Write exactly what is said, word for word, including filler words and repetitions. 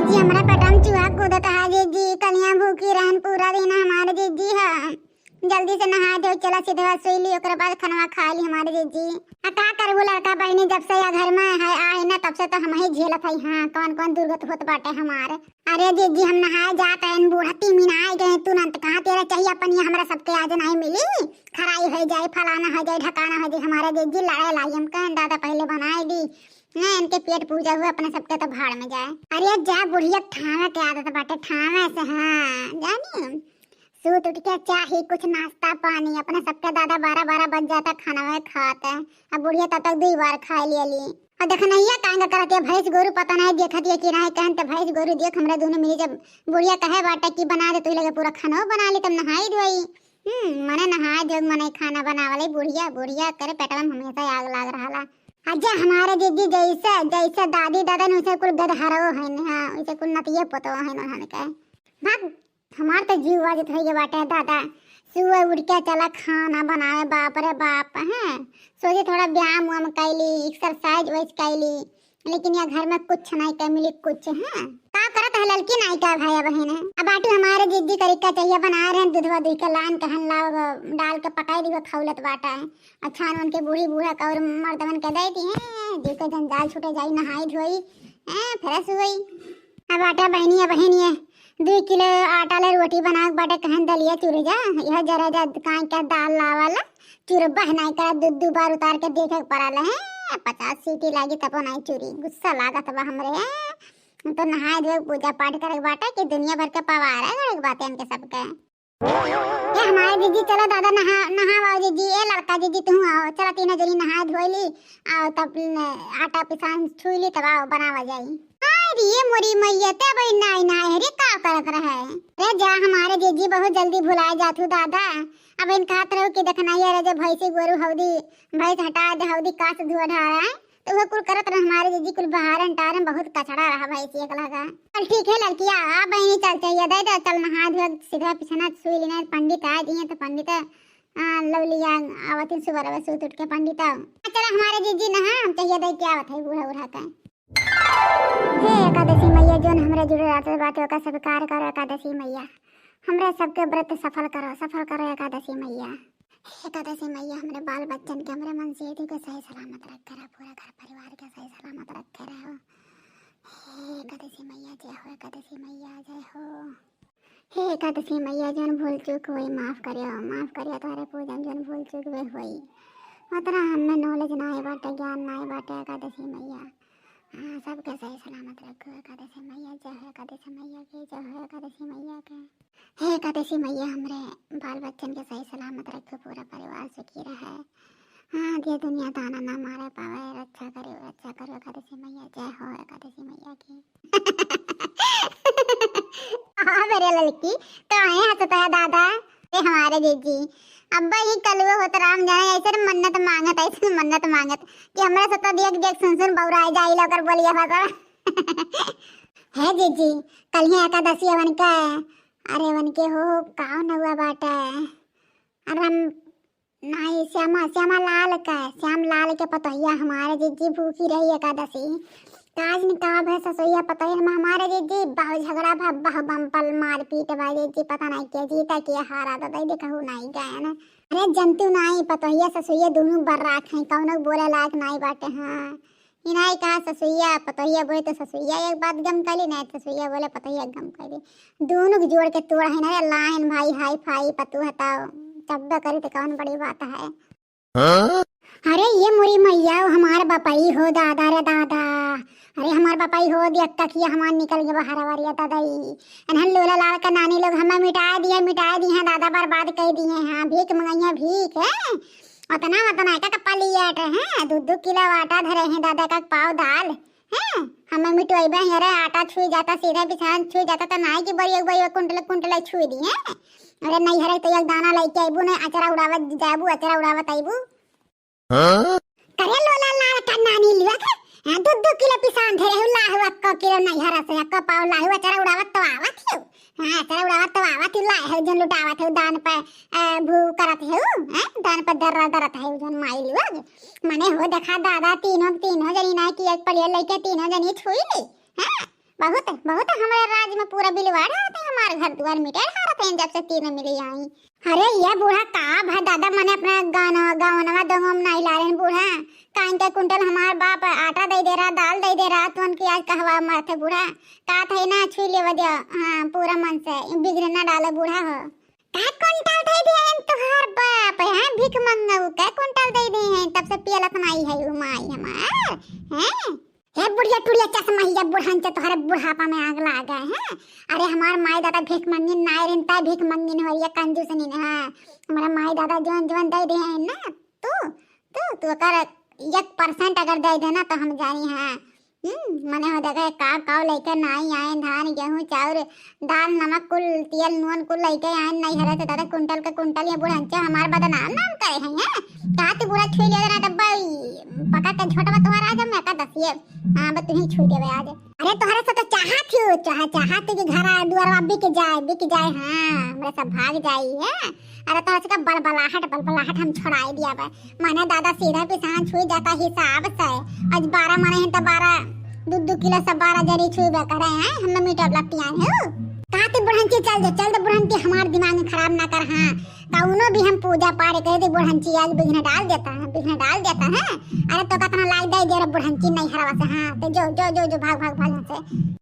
जी, हमरा पेटवा में चूहा कूदत है जीजी, कलिया भूखी रहन पूरा दिन हमारे जीजी है। जल्दी से नहाए धोए चला सीधे सुई ली, ओकरे बाद खनवा खा ली हमारे जीजी। आ का करबू लड़का बहिनी, जब से या घर में है आए ना तब से तो हम ही झेलत है। हाँ, कौन कौन दुर्गत होत बाटे हमारे। अरे जीजी हम नहाए जात हैं, बूढ़ा तीमिन आए गए, तुरंत कहाँ तेरा चाहिए अपन, ये हमरा सबके आज नहीं मिली। खराई हो जाए, फलाना हो जाए, ढकाना हो जाए, हमारे जीजी लड़ाई लाई हम कहें दादा पहले बनाए दी। नहीं, इनके पेट पूजा हुआ, अपने सबके तो भाड़ में जाए। अरे जा बुढ़िया, ठावे के आदत बाटे, ठावे से, हाँ, जानी। सूत उठ के चाही कुछ नाश्ता पानी, अपने सबके दादा बारह बारह बज जाता खाना में खाते। अब बुढ़िया तब तक दुई बार खा लेली। और देखनैया कांग करत ये भैंस गोरू पता नहीं देखत ये कि नहीं कहन, तो भैंस गोरू देख हमरा दोनों मिली जब बुढ़िया कहे बाटे कि बना दे, तू लगे पूरा खाना बना ली, तब नहाई धोई। हम्म, मने नहाए जोग मने खाना बनावले बुढ़िया, बुढ़िया करे पेटवा में हमेशा आग लाग रहला। अच्छा हमारे जीजी जैसे, जैसे दादी दादा ने उसे कुल गदहरवो है न, हाँ, उसे कुल नतिये पोतवो है न, उन्हन के। भाग, हमार तो जीव बाजत होइगे बाटे दादा। सुबह उठ के चला खाना बनावे, बाप रे बाप, हैं। सोचे थोड़ा व्यायाम वाम कैली, exercise वैस कैली, लेकिन या घर में कुछ नहीं कर मिली कुछ, हैं। का करत है ललकी नाई का भाई बहिन है। अब बाटू हमारे जीजी करी का चाहिए बना रहे हैं, दूधवा दुई के लान कहन लाओ, डाल के पकाई दियो खौलत बाटा है। अच्छा उनके बूढ़ी बूढ़ा का और मर्दवन के दे दी हैं, जी के जंजाल छूटे जाई, नहाई धोई, हैं, fresh हुई। अब आटा बहिनी है, बहिनी है, दुई किलो आटा ले रोटी बना के बाटे, कहन दलिया चुर जा, यह जरा जा काई का दाल लावल, चुरबह नाई करा, दू दू बार उतार के देखे के पड़ल है, पचास सीटी लागी तबो नाई चुरी, गुस्सा लागत बा हमरे। तो नहाए धोए पूजा पाठ करे के बाटे कि दुनिया भर के पवार है करे के बाटे इनके सबके। ए हमारे जीजी चलो दादा नहा, नहावा जीजी, ए लड़का जीजी तू आओ, चलो तीनों जनी नहाए धोए ली, आओ तब न, आटा पिसान छुई ली तब आओ बनावा जाई। अरे ये मोरी मैया ते भाई नाई नाई रे का करत रहे। रे जा हमारे जीजी बहुत जल्दी भुलाए जात हूँ दादा। अब इन कहत रहो कि देखना ये रे जे भैंसी गोरू हौदी, भैंस हटा दे हौदी कास धुआ ढारा है। तो वह कुल करत रहे हमारे जीजी कुल बहारन टारन बहुत कचड़ा रहा भैंसी एक लगा। चल ठीक है लड़किया आ बहनी चल चाहिए दे दे चल नहा धोए सीधा पिछना सुई लेना पंडित आ दिए तो पंडित आ, लौलिया आवत ही सुबह रवे सूत उठ के पंडित आओ। आ, चला हमारे जीजी नहा हम चाहिए दे के आवत है बूढ़ा बूढ़ा का। हे एकादशी मैया, जोन हमरे जुड़े रहते बाटे, ओका स्वीकार करो एकादशी मैया। हमरे सबके व्रत सफल करो, सफल करो एकादशी मैया। हे एकादशी मैया, हमरे बाल बच्चन के, हमरे मन से के सही सलामत रखे रहो, पूरा घर परिवार के सही सलामत रखे रहो। हे एकादशी मैया, जय हो एकादशी मैया, जय हो। हे एकादशी मैया, जोन भूल चूक होई, माफ करियो, माफ करियो, तोहरे पूजन जोन भूल चूक वे होई। उतना हमें knowledge नाई बाटे, ज्ञान नाई बाटे एकादशी मैया। हाँ, सबके सही सलामत रखो एकादशी मैया, जय हो एकादशी मैया के, जय हो एकादशी मैया के। हे एकादशी मैया, हमरे बाल बच्चन के सही सलामत रखो, पूरा परिवार सुखी रहे। हाँ, ये दुनिया ताना ना मारे पावे, रक्षा करो, रक्षा करो एकादशी मैया, जय हो एकादशी मैया की। हाँ, मेरे लड़की, काहे हंसता है दादा? ए हमारे जीजी, अब्बा ही कलुए होत राम जाने, ऐसे मन्नत मांगत, ऐसे मन्नत मांगत कि हमरा से तो देख देख सुन सुन बौराए जाई ला ओकर बोलिया भाषा। है जीजी, कल ही एकादशी अवन के, अरे अवन के हो, का नउआ बाटे? अरे हम नाई, श्यामा, श्यामा लाल का, श्याम लाल के पतोहिया हमारे जीजी भूखी रही एकादशी। काज निकाब है ससुइया पतोहिया में हमारे जीजी, बहु झगड़ा भा, बहु बम्पल मारपीट बा जीजी, पता नहीं के जीता के हारा, दादा देखहु नहीं गए ना। अरे जंतु नाई, पतोहिया ससुइया दोनों बर्राक हैं, कौनो बोले लायक नाई बाटे। हाँ, इनाई कहा ससुइया, पतोहिया बोले तो ससुइया एक बात गम कली, नहीं ससुइया बोले पतोहिया गम कली। दोनों के जोड़ के तोड़ है ना रे, लाइन भाई हाई फाई पतू हताओ, तब्बे करी तो कौन बड़ी बात है। हाँ? अरे ये मोरी मैया, हमार बपई हो दादा रे दादा। अरे हमार बपई हो, देख तकिया हमार निकल गया बाहर वारिया दादा ई। अनहन लोला लाल का नानी लोग हमें मिटा दिया, मिटा दी हैं दादा, बर्बाद कर दिए हैं। भीख मंगैया भीख है। उतना, उतना का कप्पा लिया आटे हैं, दो दो किलो आटा धरे हैं दादा का पाव दाल। हैं? हमें मिटवाइबे हैं, अरे आटा छुई जाता, सीधा पिछान छुई जाता, तो नाई की बड़ी एक बड़ी कुंटल कुंटल छुई दी हैं। अरे नहीं हरे तो एक दाना लेके आइबू, नहीं अचरा उड़ावत जाबू, अचरा उड़ावत आइबू। हाँ? करे लोला लाल का नानी लिया के, हाँ, दो दो किलो पिसान धरे हो, लाहू अक्को किलो नहीं हरा से, अक्को पाव लाहू, अचरा उड़ावत तो आवत हो। हाँ, अचरा उड़ावत तो आवत हो, लाहू जन लुटावत हो, दान पे, अ, भू करत हो, हैं? दान पे दर्रा दरत हो, जन माई लोग। मने हो देखा दादा, तीनों, तीनों जनी ना कि एक पलिया लेके तीनों जनी छुई ली, हैं? बहुत, बहुत हमरे राज में पूरा बिलवा डारत हैं, हमार घर दुआर मिटा डारत हैं, जब से तीन मिली आई। अरे ये बूढ़ा का भा दादा, मने अपना गाना, गावनवा दंगम नाई ला रहे बूढ़ा। कान के कुंटल हमार बाप आटा दे दे रहा, दाल दे दे रहा, तुन की आज कहवा मरत है बूढ़ा। का थे ना छुई लेवा दिया, हाँ, पूरा मन से, बिघ्न ना डाले बूढ़ा हो। का कुंटल दे दे हैं तुहार बाप, हैं भीख मंगऊ, का कुंटल दे दे हैं, तब से पियलत नाई है उ माई हमार, हैं? हे बुढ़िया टुढ़िया चश्मा हिया बुढ़न से तोहरे बुढ़ापा में आग लागे हैं। अरे हमार माई दादा भीख मंगिन नाय रिन, तै भीख मंगिन हो रिया, कंजूस नीन है। हमारा माई दादा जवन जवन दे दे हैं ना, तू, तू, तू अगर एक percent अगर दे देना तो हम जानी है। हम्म, मने हो देखे का काव लेके नाई आए, धान, गेहूं, चाउर, दाल, नमक कुल, तेल, नून कुल लेके आए नैहरे से, दादा कुंटल के कुंटल ये बुढ़न से हमार बदनाम नाम करे हैं, हैं? का तू बूढ़ा छुई ले ना तब भाई पका के झोटवा तोहर आज हम एकादशी है। हाँ, बस तुही छुई देवे आज। अरे तोहरे से तो चाहत ही, चाह, चाहत ही कि घर आ, दुआरवा बिक जाए, बिक जाए, हाँ, हमरे सब भाग जाई है। अरे तोहरे से का बलबलाहट, बलबलाहट हम छोड़ाई दिया बा। माने दादा सीधा पिसान छुई जाता हिसाब से। आज बारह मने हैं तो बारह, दू दू किलो सब बारह जरी छुई बे करे हैं, हम मीटर लपियान है। कहा तू बुढ़ंची चल दे, चल दे बुढ़ंची, हमार दिमाग खराब ना कर, हाँ। कौनो भी हम पूजा पाठ करे थे, बुढ़ंची आज बिघ्न डाल देता है, बिघ्न डाल देता है। अरे तो कितना लाग दे दे रे बुढ़ंची नैहरवा से, हाँ, तो जो, जो, जो, जो, भाग, भाग, भाग यहाँ से।